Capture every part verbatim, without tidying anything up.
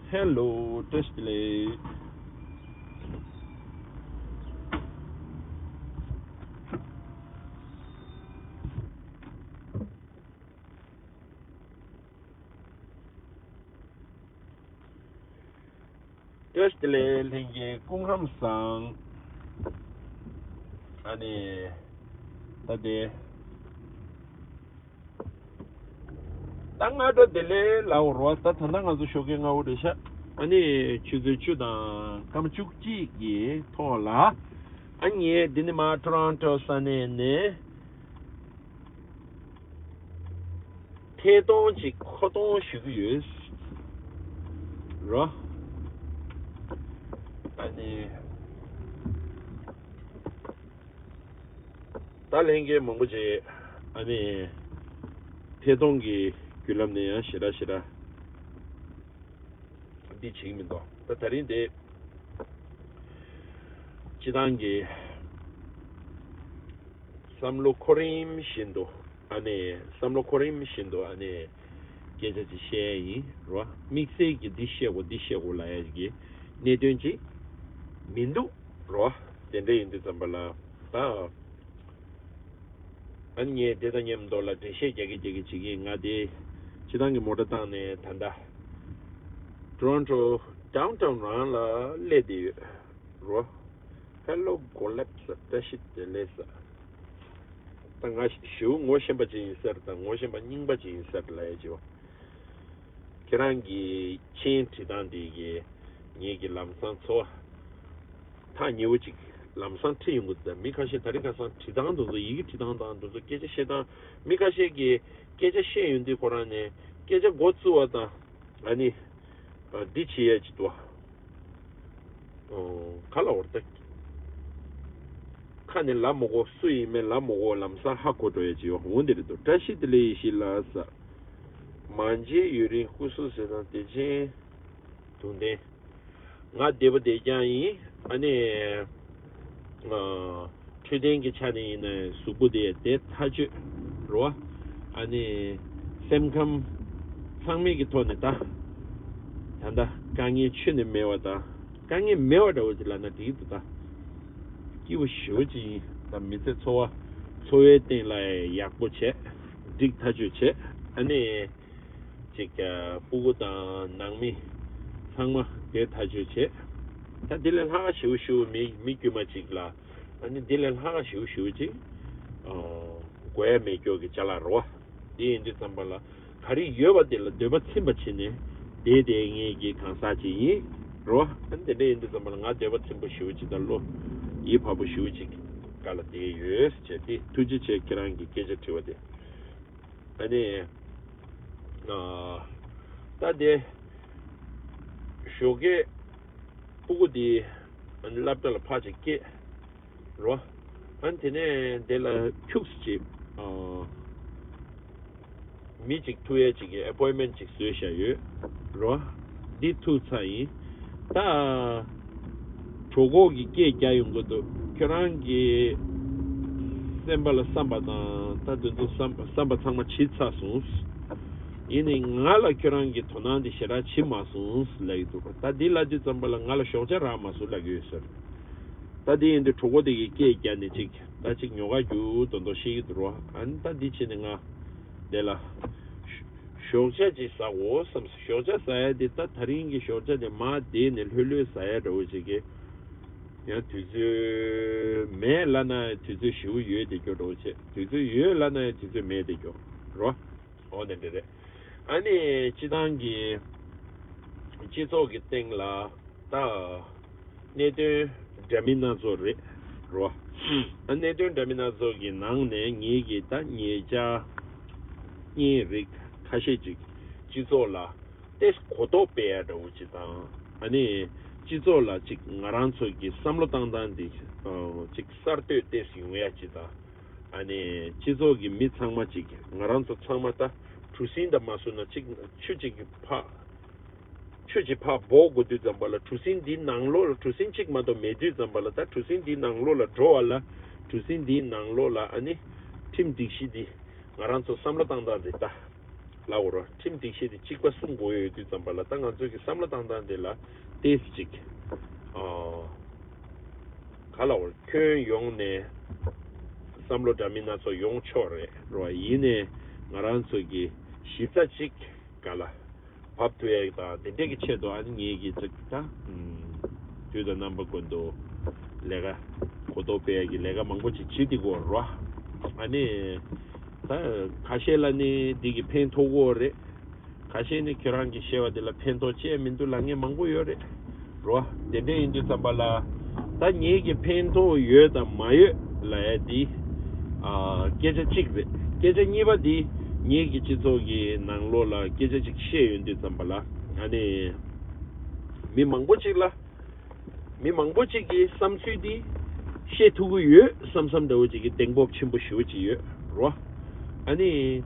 ཧེ་ལོ། བཀྲ་ཤིས་བདེ་ལེགས། བཀྲ་ཤིས་བདེ་ལེགས། ལྷན་རྒྱས་སྐུ་ཁམས་བཟང་། ཨ་ནི། ད་དེ། ད་སྔ་དྲོ་བདེ་ལེགས་ལབ་རོགས། ད་ད་ལྟ་ང་ཚོ་ཞོགས་ཀས་སྔ་པོ་རེད་ཤག་ཨ་ནི་ཆུ་ཚོད་བཅུ་དང་སྐར་མ་བཅུ་གཅིག་གི་ཐོག་ལ། ཨ་ངས་འདི་ནས་མར་ཊོ་རོན་ཊོ་ས་གནས་ནས་ཐད་གཏོང་ཅིག་མཁོ་གཏོང་ཞུ་གི་ཡོད་རོ། ཨ་ནི། ད་ལྷན་རྒྱས་མང་པོ་ཅིག་ཨ་ནི་ཐད་གཏོང་གི་བརྒྱུད་ལམ་ནས་ཡང་ཞེ་དྲག་ཞེ་དྲག་འདི་བྱེད་ཀྱི་མི་འདུག་ད་ད་རིང་འདི་སྤྱི་བཏང་གི་བསམ་བློ་འཁོར་རིམ་བཞིན་དུ་ཨ་ནི་བསམ་བློ་འཁོར་རིམ་བཞིན་དུ་ཨ་ནི་སྐད་ཆ་ཅིག་བཤད་ཡ་ཡིན་རོ། དམིགས་བསལ་གྱི་འདི་བཤད་དགོས་འདི་བཤད་དགོས་ལབ་ཡ་གི་གནད་དོན་ཅིག་མི་འདུག་རོ། དེ་འདྲ་ཡིན་དུས་ཙམ་པ་ལ་ད། ཨ་ནི་ངས་དེ་དང་མཉམ་དུ་ལ་འགྲེལ་བཤད་རྒྱག་གི་རྒྱག་གི་བྱེད་ཀྱི་ང་དེ་སྤྱི་བཏང་གི་མོ་ཊ་བཏང་ནས་ད་ལྟ་ཊོ་རོན་ཊོ་ཌའུན་ཊའུན་རང་ལ་སླེབས་བསྡད་ཡོད་རོ། ཧེ་ལོ་གོ་ལེབ་ས། བཀྲ་ཤིས་བདེ་ལེགས་ས། ད་ང་ཞེ་པོ་ངོ་ཤེས་པ་ཅིག་ཡིན་ཟེར་དང་ངོ་ཤེས་པ་རྙིང་པ་ཅིག་ཡིན་ཟེར་ལབ་ཡ་ཅིག་ཡོད། ཁྱེད་རང་གི་མཆན་བྲིས་སྟངས་དེ་གིས་ངེད་ཀྱི་ལམ་སང་འཚོ་བ་ཐག་ཉེ་བོ་ཅིག་ལམ་སང་འཁྲིད་ཡོང་གི་འདུག་མི་ཁ་ཤས་ད་རིང་ཁ་སང་བྲིས་སྟངས་དེ་ཚོ་ཡི་གེ་བྲིས་སྟངས་དང་དེ་ཚོ་སྐད་ཆ་བཤད་སྟངས་མི་ཁ་ཤས་ཀྱིས་སྐད་ཆ་བཤད་ཡོང་དུས་ཁོ་རང་ནས་སྐད་ཆ་འགོ་བཙུགས་པ་དང་ཨ་ནི་འདི་བྱེད་ཡ་ཅིག་འདུག་ག་ལ་འོར་ད། ཁ་ནས་ལབ་མ་དགོས། སུ་ཡིན་མིན་ལབ་མ་དགོས། ལམ་སང་ཧ་གོ་འགྲོ་ཡ་ཅིག་ཡོད། འོ་འདི་རེད་འདུག་བཀྲ་ཤིས་བདེ་ལེགས་ཡེ་ཤེས་ལགས། མ་མཇལ་ཡུན་རིང་སྐུ་གཟུགས་ཟེར་དང་བདེ་ཆེན་དུང་ལྡན། ང་བདེ་པོ་བདེ་རྐྱང་ཡིན། ཨ་ནི། འཕྲོད་བསྟེན་གྱི་ཆ་ནས་ཡིན་ན་གཟུགས་པོ་དེ་བདེ་ཐག་ཆོད་རེད་བ། ཨ་ནི། སེམས་ཁམས་ཚང་མའི་གི་ཐོག་ནས་ད། ད་ལྟ་དཀའ་ངལ་ཁྱོན་ནས་མེད་པ་དང་། དཀའ་ངལ་མེད་པ་འདྲ་བོ་ཅིག་ལབ་ན་འགྲིག་གི་འདུག་ད། སྐྱིད་པོ་ཞེ་པོ་ཅིག་ཡིན། ད་མི་ཚེ་འཚོ་བ་འཚོ་བའི་སྟེང་ལ་ཡག་པོ་བྱས། འགྲིག་ཐག་ཆོད་བྱས། ཨ་ནི། ཅིག་སྤུ་གུ་དང་ནང་མི་ཚང་མ་བདེ་ཐག་ཆོད་བྱས། ད་འདི་ལས་ལྷག་ཞེ་པོ་ཞེ་པོ་མི་མི་དཀྱུས་མ་ཅིག་ལ། ཨ་ནི་འདི་ལས་ལྷག་ཞེ་པོ་ཞེ་པོ་ཅིག་དགོས་ཡ་མེད་སྐྱོ་གི་ཅ་ལག་རེད་བ། འདི་ཡིན་དུས་ཙམ་པ་ལ་ག་རེ་ཡོད་པ་དེ་ལ་འདོད་པ་ཚིམ་པ་བྱས་ནས་བསྡད་བསྡད་ངེས་ཀྱི་གང་ཟག་ཅིག་ཡིན་རེད་བ། ཨ་ནི་དེ་འདྲ་ཡིན་དུས་ཙམ་པ་ལ་ང་འདོད་པ་ཚིམ་པོ་ཞེ་པོ་ཅིག་དང་བློ་ཡིད་བག་པོ་ཞེ་པོ་ཅིག་ག་ལ་བསྡད་ཡོད་ཟེར་བྱས་ཏེ། ཐུགས་རྗེ་ཆེ། ཁྱེད་རང་གི་སྐད་ཆ་དྲི་བ་དེ། ཨ་ནི། ཨ། ད་དེ། ཞོགས་ཀས་སྤུ་གུ་དེ་ཨ་ནི་སློབ་གྲྭ་ལ་ཕར་ཅིག་སྐྱེལ་རོ། ཨ་ནི་དེ་ནས་དེ་ལ་ཁྱུགས་ཅིག་ཨ། མི་ཅིག་ཐུག་ཡས་ཅིག་གི་ཨེ་པོའིན་མེན་ཅིག་བཟོས་བཞག་ཡོད་རོ། འདི་ཐུག་ཚར་ཡིན། ད་གྲོད་ཁོག་གི་སྐད་རྒྱག་ཡོང་གི་འདུག་ཁྱོད་རང་གི་སེམས་པ་ལ་བསམ་པ་དང་ད་དེ་ཚོ་བསམ་བསམ་པ་ཚང་མ་བྱེད་ཚར་སོང་། ཡིན་ནའི་ང་ལ་ཁྱོད་རང་གི་དོ་སྣང་དེ་ཞེ་དྲག་བྱེད་མ་སོང་ལབ་ཀྱི་འདུག་ད་འདི་ལབ་དུས་ཙམ་པ་ལ་ང་ལ་ཞོགས་ཇ་རག་མ་སོང་ལབ་ཀྱི་ཡོད་ཟེར། ད་འདི་ཡིན་དུས་གྲོད་ཁོག་དེ་གི་སྐད་རྒྱག་ནས་ཅིག་ད་ཅིག་ཉོ་ག་རྒྱུག་མདོག་མདོག་བཤད་ཀྱི་འདུག་རོ། ཨ་ནི་ད་འདི་བྱས་ནས་ང་དེ་ལ། ཞོགས་ཇ་ཅིག་ཟ་དགོས་བསམ་སོང་། ཞོགས་ཇ་ཟ་ཡ་དེ་ད་ད་རིང་གི་ཞོགས་ཇ་དེ་མར་བསྡད་ནས་ལྷོད་ལྷོད་ཟ་ཡ་འདྲ་བོ་ཅིག་གི། ཡང་དུས་ཚོད་མེད་ལབ་ན་ཡང་དུས་ཚོད་ཞེ་པོ་ཡོད་བསྡད་རྒྱུ་འདྲ་བོ་བྱས། དུས་ཚོད་ཡོད་ལབ་ན་ཡང་དུས་ཚོད་མེད་བསྡད་རྒྱུ་རོ། འོ་དེ་འདྲ་རེད། ཨ་ནི་སྤྱི་བཏང་གི་སྤྱི་ཚོགས་ཀྱི་སྟེང་ལ། ད། གནད་དོན་འདྲ་མིན་སྣ་ཚོགས་རེད་རོ། ཨ་གནད་དོན་འདྲ་མིན་སྣ་ཚོགས་ཀྱི་ནང་ནས་ངེད་ཀྱིས་ད་ཉེ་ཆར་བརྙན་རིགས་ཁ་ཤས་ཅིག་སྤྱི་ཚོགས་ལ་ཏོག་ཙམ་གོ་རྟོགས་སྤེལ་ཡ་འདྲ་བོ་ཅིག་དང་། ཨ་ནི་སྤྱི་ཚོགས་ལ་ཅིག་ང་རང་ཚོ་གི་བསམ་བློ་བཏང་སྟངས་འདི་ཅིག་གསར་གཏོད་ཏོག་ཙམ་ཡོང་ཡ་ཅིག་དང་། ཨ་ནི་སྤྱི་ཚོགས་ཀྱི་མི་ཚང་མ་ཅིག་ང་རང་ཚོ་ཚང་མ་ད་གྲུ་གཟིངས་དང་མ་བཟོས་ན་ཅིག་ཆུ་ཅིག་གི་ཕ། ཆུ་ཅིག་ཕར་འབོག་དགོས་དུས་ཙམ་པ་ལ་གྲུ་གཟིངས་འདིའི་ནང་ལོགས་ལ་གྲུ་གཟིངས་གཅིག་མ་གཏོགས་མེད་དུས་ཙམ་པ་ལ། ད་གྲུ་གཟིངས་འདིའི་ནང་ལོགས་ལ་འགྲོ་བ་ལ་གྲུ་གཟིངས་འདིའི་ནང་ལོགས་ལ་ཨ་ནི་ཁྲིམས་སྒྲིག་གཞི་འདི་ང་རང་ཚོ་བསམ་བློ་བཏང་སྟངས་རེད་ད། ལབ་དགོས་རེད། ཁྲིམས་སྒྲིག་གཞི་དེ་གཅིག་པ་སྲུང་དགོས་ཡོད་དུས་ཙམ་པ་ལ། ད་ང་ཚོས་ཀྱི་བསམ་བློ་བཏང་སྟངས་དེ་ལ་ཏོག་ཙམ་ཅིག་ཨ། ག་ལབ་དགོས་རེད། ཁྱོན་ཡོངས་ནས་བསམ་བློ་འདྲ་མིན་སྣ་ཚོགས་ཡོང་ཆོག་རེད་རོ། ཡིན་ནའི་ང་རང་ཚོ་གི་ཞིབ་ཚགས་ཅིག་ག་ལ་བབས་ཐུབ་ཡག་དང་དེ་འདྲས་ཀྱི་ཆེད་དུ། ཨ་ནི་ངེད་ཀྱིས་ཅིག་ད་དུས་དང་རྣམ་པ་ཀུན་ཏུ་ལས་ཀ་གོ་རྟོགས་སྤེལ་ཡག་གི་ལས་ཀ་མང་པོ་ཅིག་བྱེད་བསྡད་ཀྱི་ཡོད་རེད་བ། ཨ་ནི་ད་ཁ་ཤས་ལ་ནི་འདི་གིས་ཕན་ཐོགས་ཀྱི་ཡོད་རེད། ཁ་ཤས་ནི་ཁྱེད་རང་གིས་བཤད་པ་དེ་ལ་ཕན་ཐོགས་ཅི་ཡང་མི་འདུག་ལབ་མཁན་མང་པོ་ཡོད་རེད་རོ། དེ་འདྲ་ཡིན་དུས་ཙམ་པ་ལ། ད་ངེད་ཀྱི་ཕན་ཐོགས་ཡོད་དང་མ་ཡོད་ལབ་ཡ་འདི་ཨ་སྐད་ཆ་གཅིག་རེད། སྐད་ཆ་གཉིས་པ་འདི་ངེད་ཀྱི་སྤྱི་ཚོགས་ཀྱི་ནང་ལོགས་ལ་སྐད་ཆ་གཅིག་བཤད་ཡོང་དུས་ཙམ་པ་ལ། ཨ་ནི་མི་མང་པོ་ཅིག་ལ། མི་མང་པོ་ཅིག་གི་བསམ་ཚུལ་འདི་བཤད་ཐུབ་ཀྱི་ཡོད་བསམ་བསམ་འདྲ་བོ་ཅིག་གི་གདེང་སྤོབས་ཆེན་པོ་ཞེ་པོ་ཅིག་ཡོད་རོ། ཨ་ནི་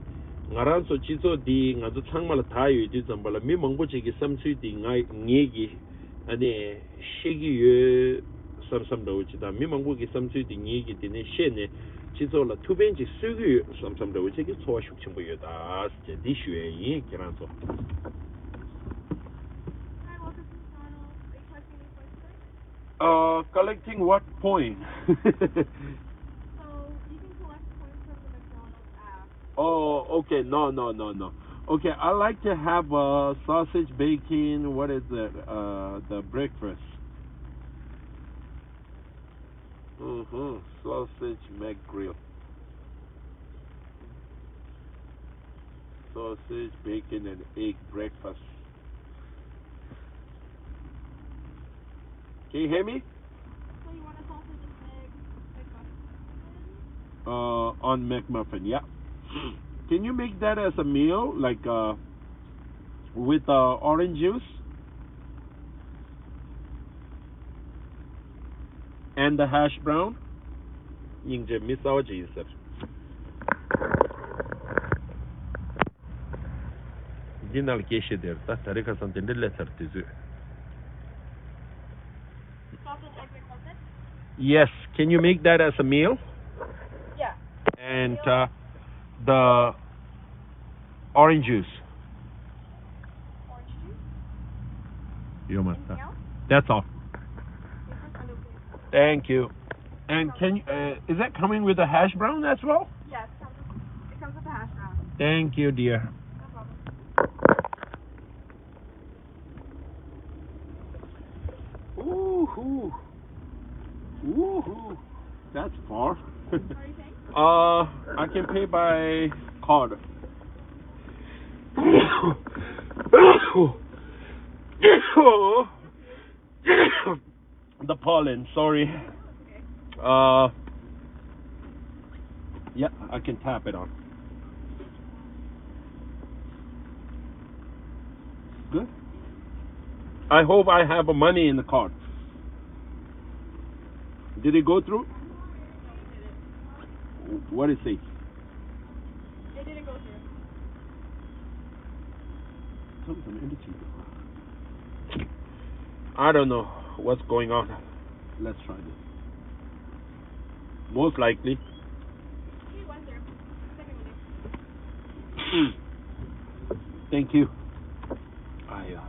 ང་རང་ཚོ་སྤྱི་ཚོགས་འདི་ང་ཚོ་ཚང་མ་ལ་དག་ཡོད་དུས་ཙམ་པ་ལ། མི་མང་པོ་ཅིག་གི་བསམ་ཚུལ་འདི་ང་ངེད་ཀྱིས་ཨ་ནི་བཤད་ཀྱི་ཡོད་བསམ་བསམ་འདྲ་བོ་ཅིག་དང་། མི་མང་པོ་གི་བསམ་ཚུལ་འདི་ངེད་ཀྱིས་དེ་ནས་བཤད་ནས་སྤྱི་ཚོགས་ལ་ཐུགས་ཕན་ཅིག་གསོས་ཀྱི་ཡོད་བསམ་བསམ་འདྲ་བོ་ཅིག་གི་ཚོར་བ་ཤུགས་ཆེན་པོ་ཡོད་ད་ཟེར་འདི་ཞུ་ཡས་ཡིན། ཁྱེད་རང་ཚོ། Hi, welcome to McDonald's. Are you collecting any points today? Uh, collecting what point? So, you can collect points from the McDonald's app. Oh, okay. No, no, no, no. Okay, I like to have a sausage, bacon, what is it? Uh, the breakfast. Mm-hmm. Sausage McGrill. Sausage, bacon, and egg breakfast. Can you hear me? So you want a sausage and egg McMuffin? Uh, on McMuffin, yeah. Can you make that as a meal, like, uh, with, uh, orange juice and the hash brown? སྙིང་རྗེ། མི་གསར་པ་ཅིག་ཡིན་ཟེར། འདི་ནང་ལ་སྐད་བཤད་དེར་ད་ད་རེས་ཁ་སང་དེ་འདྲ་སླེབས་ཚར་དུས་ཚོད། Sausage egg McMuffin? Yes, can you make that as a meal? Yeah. And, uh, the orange juice. Orange juice? You must. Anything else? That's all. Thank you. And can you, uh, is that coming with a hash brown as well? Yes, it comes with, it comes with a hash brown. Thank you, dear. No problem. Woohoo! Woohoo! That's far. What are you saying? Uh, I can pay by card. The pollen, sorry. Uh, yeah, I can tap it on. Good. I hope I have a money in the card. Did it go through? What is it? It didn't go through. Something in the cheek. I don't know what's going on. Let's try this. Most likely. He went there. Second one. Thank you. I, uh,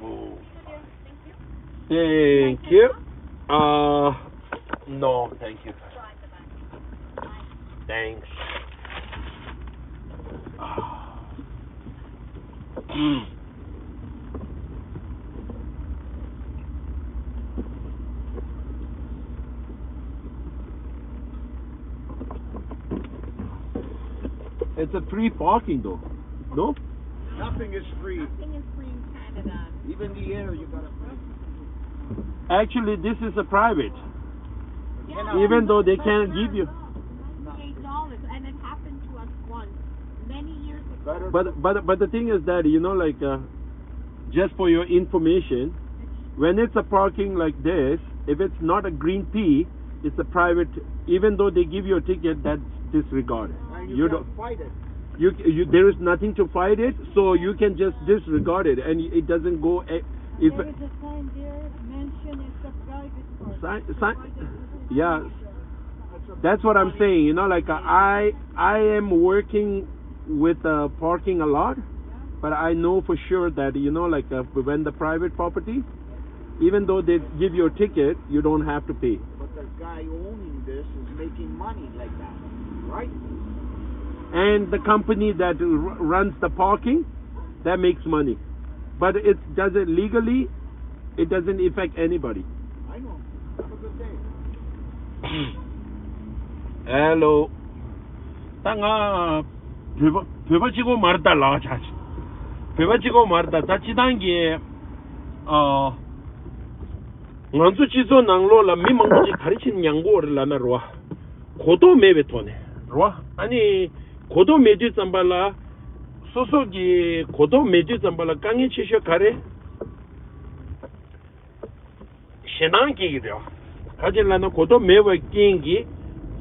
Oh. Thank you. Uh, no, thank you. Thanks. Ah. Mm. It's a free parking though, no? Nothing is free. Nothing is free in Canada. Even the air, you gotta pay. Actually, this is a private. Yeah. Even though they can't give you. Eight dollars, and it happened to us once, many years ago. But, but, but the thing is that, you know, like, uh, just for your information, when it's a parking like this, if it's not a green P, it's a private. Even though they give you a ticket, that's disregarded. And you You can't don't fight it. You, you, there is nothing to fight it, so you can just disregard it, and it doesn't go. A- If There is a sign there, mention it's a private park. Sign, sign, yeah. That's what I'm saying. You know, like uh, I I am working with uh, parking a lot, but I know for sure that you know, like uh, when the private property, even though they give you a ticket, you don't have to pay. But the guy owning this is making money like that, right? And the company that r- runs the parking, that makes money, but it does it legally. It doesn't affect anybody. I know. Have a good day. Hello. ད་ང་བོད་པ་བོད་པ་གཅིག་པོ་མ་རེད་ད། ལག་ཆ་བོད་པ་གཅིག་པོ་མ་རེད་ད། ད་སྤྱི་བཏང་གི་ཨ། ང་ཚོ་སྤྱི་ཚོགས་ནང་ལོགས་ལ་མི་མང་པོ་ཅིག་ག་རེ་བྱས་ནས་མྱང་གི་ཡོད་རེད་ལབ་ན་རེད་བ། གོ་རྟོགས་མེད་པའི་ཐོག་ནས་རེད་བ། ཨ་ནི་གོ་རྟོགས་མེད་དུས་ཙམ་པ་ལ་སོ་སོ་གི་གོ་རྟོགས་མེད་དུས་ཙམ་པ་ལ་དཀའ་ངལ་ཆེ་ཤོས་ག་རེ། ཞེད་སྣང་སྐྱེ་གི་རེད་བ། ག་ཅི་ལབ་ན་གོ་རྟོགས་མེད་པའི་རྐྱེན་གྱིས་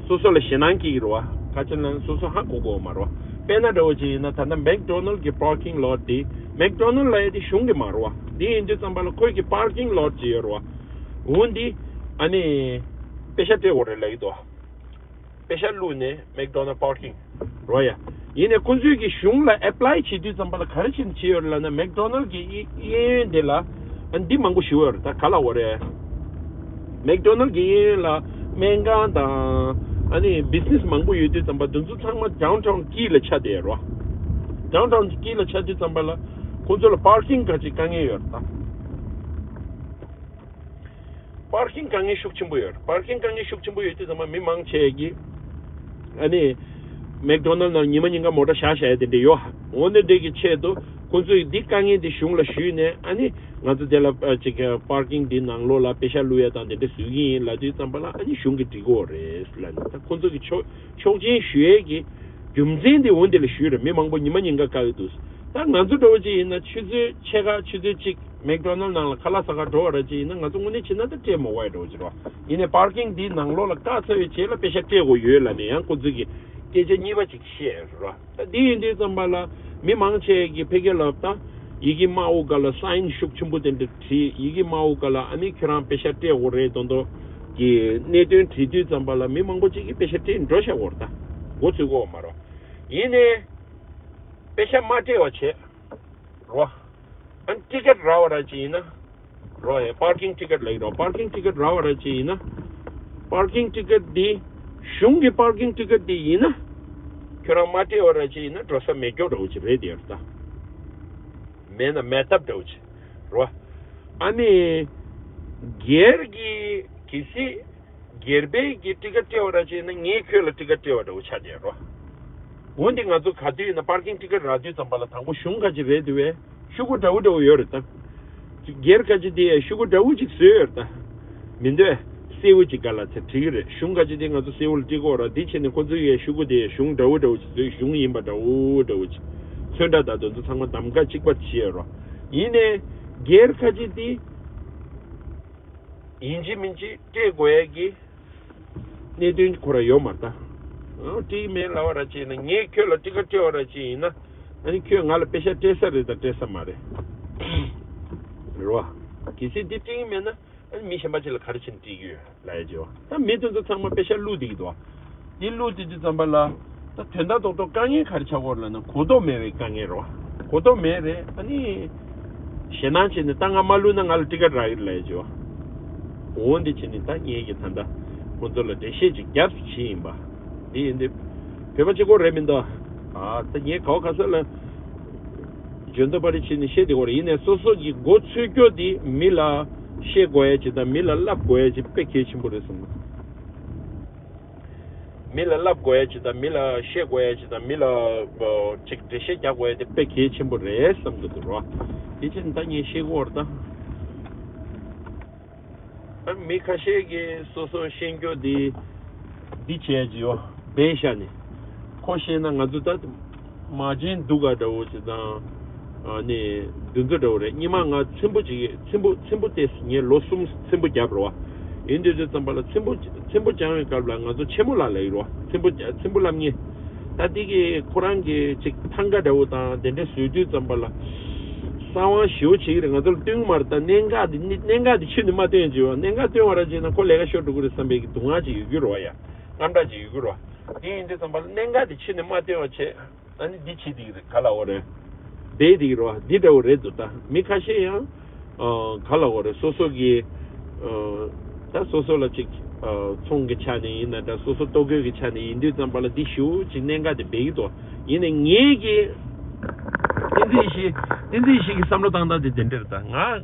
སོ་སོ་ལ་ཞེད་སྣང་སྐྱེ་གི་རེད་བ། ག་ཅི་ལབ་ན་སོ་སོ་ཧ་གོ་གོ་མ་རེད་བ། དཔེར་ན་འདྲ་བོ་ཅིག་ཡིན་ན་ད་ལྟ་མེག་ཌོ་ནལ་གྱི་པར་ཀིང་ལོ་ཊི་དེ་མེག་ཌོ་ནལ་ལབ་ཡ་དེ་གཞུང་གི་མ་རེད་བ། དེ་ཡིན་དུས་ཙམ་པ་ལ་ཁོས་ཀྱི་པར་ཀིང་ལོ་ཊི་ཅིག་ཡོད་རེད་བ། འོ་འདི་ཨ་ནི་པེ་ཤ་སྤྲད་དགོས་རེད་ལབ་ཀྱི་འདུག་བ། པེ་ཤ་བླུགས་ནས་མེག་ཌོ་ནལ་པར་ཀིང་རོ་ཡ། ཡིན་ནའི་ཁོང་ཚོས་ཀྱི་གཞུང་ལ་ཨེ་པ་ལའི་བྱེད་དུས་ཙམ་པ་ལ་ག་རེ་བྱས་ནས་བྱས་ཡོད་རེད་ལབ་ན། མེག་ཌོ་ནལ་གྱི་གཡས་གཡས་གཡོན་དེ་ལ་ཨ་འདི་མང་པོ་ཞིག་ཡོད་རེད། ད་ག་ལ་འོ་རེད། མེག་ཌོ་ནལ་གྱི་གཡས་གཡོན་ལ་སྨན་ཁང་དང་ཨ་ནི་བི་ཛི་ནེ་སི་མང་པོ་ཡོད་དུས་ཙམ་པ་དེ་ཚོ་ཚང་མ་ཌའུན་ཊའུན་དཀྱིལ་ལ་ཆགས་བསྡད་ཡོད་རེད་བ། ཌའུན་ཊའུན་དཀྱིལ་ལ་ཆགས་དུས་ཙམ་པ་ལ་ཁོང་ཚོ་ལ་པར་ཀིང་ག་ཅིག་དཀའ་ངལ་ཡོད་རེད་ད། པར་ཀིང་དཀའ་ངལ་ཤུགས་ཆེན་པོ་ཡོད། པར་ཀིང་དཀའ་ངལ་ཤུགས་ཆེན་པོ་ཡོད་དུས་ཙམ་པ་མི་མང་ཆེ་གིས་ཨ་ནི་མེག་ཌོ་ནལ་ནང་ཉི་མ་ཉིན་ག་མོ་ཊ་བཞག་བཞག་ཡ་དེ་འདྲ་ཡོད། འོ་ན་དེ་གི་ཆེད་དུ་ཁོང་ཚོས་འདི་དཀའ་ངལ་འདི་གཞུང་ལ་ཞུས་ནས་ཨ་ནི་ང་ཚོ་དེ་ལ་ཨ་ཅིག་པར་ཀིང་འདི་ནང་ལོགས་ལ་པེ་ཤ་བླུག་ཡ་དང་དེ་འདྲ་བཟོ་གི་ཡིན་ལབ་དུས་ཙམ་པ་ལ་ཨ་ནི་གཞུང་གིས་འགྲིག་གི་ཡོད་རེད་ལབ་ནས། ད་ཁོང་ཚོ་གི་ཆོག་ཆོག་མཆན་ཞུ་ཡས་ཀྱི་རྒྱུ་མཚན་དེ་འོ་འདི་ལ་ཞུས་རེད། མི་མང་པོ་ཉི་མ་ཉིན་ག་བཀག་གི་འདུག་ད་ང་ཚོ་འདྲ་བོ་ཅིག་ཡིན་ན་ཆུ་ཚོད་ཕྱེད་ཀ་ཆུ་ཚོད་གཅིག་མེག་ཌོ་ནལ་ནང་ལ་ཁ་ལག་ཟ་ག་འགྲོ་བ་ར་ཅིག་ཡིན་ན་ང་ཚོ་དངོས་གནས་བྱས་ན་ད་སྤྲད་མ་དགོས་ཡ་འདྲ་བོ་ཅིག་རེད་བ། ཡིན་ནའི་པར་ཀིང་འདིའི་ནང་ལོགས་ལ་བཀག་ཚར་བའི་རྗེས་ལ་པེ་ཤ་སྤྲད་དགོས་ཡོད་ལབ་ནས་ཡང་ཁོ་ཚོས་ཀྱི་སྐད་ཆ་གཉིས་པ་ཅིག་བཤད་རེད་བ། ད་འདི་ཡིན་དུས་ཙམ་པ་ལ་མི་མང་ཆེ་གིས་ཕ་གི་ལ་ད་ཡི་གེ་དམར་པོ་སྒང་ལ་སའིན་ཤུགས་ཆེན་པོ་དེ་འདྲ་བྲིས། ཡི་གེ་དམར་པོ་སྒང་ལ་ཨ་ནི་ཁྱོད་རང་པེ་ཤ་སྤྲད་དགོས་རེད་མདོག་མདོག་གི་གནད་དོན་བྲིས་དུས་ཙམ་པ་ལ་མི་མང་པོ་ཅིག་གིས་པེ་ཤ་སྤྲད་འགྲོ་བཞག་གོ་རེད། ད་མགོ་ཚོས་གོ་མ་རེད། ཡིན་ནའི་པེ་ཤ་མ་སྤྲད་པ་བྱས་རོ། ཨ་ནི་ཊི་ཀེ་ཊི་རག་པ་ར་ཅིག་ཡིན་ན་རོ། ཡ་པར་ཀིང་ཊི་ཀེ་ཊི་ལབ་ཀྱི་རོ། པར་ཀིང་ཊི་ཀེ་ཊི་རག་པ་ར་ཅིག་ཡིན་ན། པར་ཀིང་ཊི་ཀེ་ཊི་འདི་གཞུང་གི་པར་ཀིང་ཊི་ཀེ་ཊི་འདི་ཡིན་ན། ཁྱོད་རང་མ་སྤྲད་པ་ར་ཅིག་ཡིན་ན་འགྲོ་ས་མེད་རྒྱུ་འདྲ་བོ་ཅིག་རེད་དེ་ཡོད་ད། མེད་ན་མེད་ཐབས་འདྲ་བོ་ཅིག་རོ། ཨ་ནི་སྒེར་གྱི་གལ་སྲིད་སྒེར་པའི་གི་ཊི་ཀེ་ཊི་སྤྲད་པ་ར་ཅིག་ཡིན་ན་ངས་ཁྱོད་ལ་ཊི་ཀེ་ཊི་སྤྲད་པ་འདྲ་བོ་ཆགས་བསྡད་རོ། འོན་ཏེ་ང་ཚོ་ག་དུས་ཡིན་ན་པར་ཀིང་ཊི་ཀེ་ཊི་རག་དུས་ཙམ་པ་ལ་དང་པོ་གཞུང་ཁ་ཅིག་རེད་དེ་བས་ཤོག་གུ་འདྲ་བོ་འདྲ་བོ་ཡོད་རེད་ད། སྒེར་ཁ་ཅིག་དེ་ཡས་ཤོག་གུ་འདྲ་བོ་ཅིག་བཟོས་ཡོད་རེད་ད། མི་འདོད། སེར་པོ་ཅིག་ག་ལ་ཚེ་བྲིས་ཀྱི་རེད། གཞུང་ཁ་ཅིག་དེ་ང་ཚོ་སེར་པོ་ལ་སྤྲད་ཀྱི་ཡོད་རེད། དེ་བྱས་ནས་ཁོ་ཚོས་ཡས་ཤོག་གུ་དེ་ཡས་གཞུང་འདྲ་བོ་འདྲ་བོ་ཅིག་བཟོས། གཞུང་ཡིན་པ་འདྲ་བོ་འདྲ་བོ་ཅིག་ཚོན་ཁྲ་དང་དེ་ཚོ་ཚང་མ་གདམ་ག་གཅིག་པ་བྱས་ཡོད་རོ། ཡིན་ནའི་སྒེར་ཁ་ཅིག་དེ་ཡིན་གཅིག་མིན་གཅིག་སྤྲད་དགོས་ཡས་ཀྱི་གནད་དོན་ཁོ་རང་ཡོད་མ་རེད་ད། ཨང་། སྤྲད་མེད་ལབ་པ་ར་ཅིག་ཡིན་ན། ངས་ཁྱོད་ལ་ཊི་ཀེ་ཊི་སྤྲད་པ་ར་ཅིག་ཡིན་ན། ཨ་ནི་ཁྱོད་ང་ལ་པེ་ཤ་སྤྲད་ས་རེད་ད་སྤྲད་ས་མ་རེད། རེད་བ། གལ་སྲིད་འདི་སྤྲད་ཀྱི་མེད་ན་ཨ་ནི་མི་གཞན་པ་ཅིག་ལ་ག་རེ་བྱས་ནས་སྤྲད་ཀྱི་ཡོད་ལབ་ཡ་ཅིག་ཡོད། ད་མི་དེ་ཚོ་ཚང་མ་པེ་ཤ་བླུགས་བསྡད་ཀྱི་འདུག་བ། འདི་བླུགས་བསྡད་དུས་ཙམ་པ་ལ་ད་དོན་དག་རྡོག་རྡོག་དཀའ་ངལ་ག་རེ་ཆགས་ཀྱི་ཡོད་རེད་ལབ་ན་གོ་རྟོགས་མེད་པའི་དཀའ་ངལ་རེད་བ། གོ་རྟོགས་མེད་རེད། ཨ་ནི་ཞེད་སྣང་བྱས་ནས་ད་ང་མ་བླུགས་ན་ང་ལ་ཊི་ཀེ་ཊི་རག་གི་རེད་ལབ་ཡ་ཅིག་ཡོད། འོ་འདི་བྱས་ནས་ད་ངས་ཀྱི་ད་ལྟ་ཁོང་ཚོ་ལ་འགྲེལ་བཤད་ཅིག་རྒྱབ་བྱས་ཡིན་པ། འདི་ཡིན་དུས་བོད་པ་གཅིག་པོ་རེད་མི་འདུག་ཨ་ད་ངས་ག་བ་ག་ས་ལ་འཇོན་ཐང་པ་རེ་བྱས་ནས་བཤད་བསྡད་ཀྱི་ཡོད་རེད། ཡིན་ནའི་སོ་སོ་གི་མགོ་ཚོས་རྒྱུ་དེ་མི་ལ་བཤད་དགོས་ཡ་ཅིག་དང་མི་ལ་བསླབ་དགོས་ཡ་ཅིག་དཔེ་གལ་ཆེན་པོ་རེད་བསམ། མི་ལ་བསླབ་དགོས་ཡ་ཅིག་དང་མི་ལ་བཤད་དགོས་ཡ་ཅིག་དང་མི་ལ་ཨ་ཅིག་འགྲེལ་བཤད་རྒྱག་དགོས་ཡ་དེ་དཔེ་གལ་ཆེན་པོ་རེད་བསམ་གྱི་འདུག་རོ། དེ་བྱས་ནས་ད་ངས་བཤད་ཀྱི་ཡོད་རེད་ད། ཨ་མི་ཁ་ཤས་ཀྱིས་སོ་སོ་ཤེས་རྒྱུ་འདི་འདི་བྱས་ཀྱི་ཡོད། བེ་ཤ་ནི་ཁོ་ཤེས་ན་ང་ཚོ་ད་མ་བྱན་སྡུག་ག་འདྲ་བོ་ཅིག་དང་ཨ་ནི་འདི་ཚོ་འདྲ་བོ་རེད། སྔོན་མ་ང་ཚེམ་བུ་ཅིག་ཚེམ་བུ་ཚེམ་བུ་དེ་ངས་ལོ་གསུམ་ཚེམ་བུ་བརྒྱབ་རེད་བ། ཡིན་དུས་ཚོད་ཙམ་པ་ལ་ཚེམ་བུ་ཚེམ་བུ་སྦྱང་བའི་སྐབས་ལ་ང་ཚོ་ཆེན་མོ་ལགས་ལབ་ཀྱི་རེད་བ། ཚེམ་བུ་ཚེམ་བུ་བསླབ་མཁན། ད་འདི་གི་ཁོ་རང་གི་ཅིག་ཐང་ག་འདྲ་བོ་དང་དེ་འདྲ་བཟོས་དུས་ཙམ་པ་ལ་གསང་བ་ཞེ་པོ་བྱེད་ཀྱི་རེད། ང་ཚོ་ལ་སྟོན་གྱི་མ་རེད། ད་གནད་འགག་འདི་གནད་འགག་འདི་ཁྱོན་ནས་མ་སྟོན་ཡ་ཅིག་ཡོད། གནད་འགག་སྟོན་པ་ར་ཅིག་ན་ཁོ་ལས་ཀ་ཤོར་འགྲོ་གི་རེད་བསམ་པའི་གི་སྡུག་བསྔལ་ཅིག་ཡོད་ཀྱི་རེད་བ་ཡ། དངངས་སྐྲག་ཅིག་ཡོད་ཀྱི་རེད་བ། དེ་ཡིན་དུས་ཙམ་པ་ལ་གནད་འགག་དེ་ཕྱི་ནས་མ་སྟོན་པ་བྱས། ཨ་ནི་འདི་བྱེད་དེ་གི་རེད། ག་ལབ་དགོས་རེད། འབད་དེ་གི་རེད་བ། འདི་འདྲ་བོ་རེད་འདུག་ད་མི་ཁ་ཤས་ཡང་ཨ་ག་ལབ་དགོས་རེད། སོ་སོ་གི་ཨ་ད་སོ་སོ་ལ་ཅིག་ཨ་ཚོང་གི་ཆ་ནས་ཡིན་ན་འདྲ། སོ་སོ་ལྟོ་གོས་ཀྱི་ཆ་ནས་ཡིན་དུས་ཙམ་པ་ལ་འདི་ཞེ་པོ་ཅིག་གནད་འགག་དེ་འབད་ཀྱི་འདུག་ཡིན་ནའི་ངེད་ཀྱི་བསྟན་འཛིན་ཡེ་ཤེས། བསྟན་འཛིན་ཡེ་ཤེས་ཀྱི་བསམ་བློ་བཏང་སྟངས་དེ་དེ་འདྲ་རེད། ད་ང་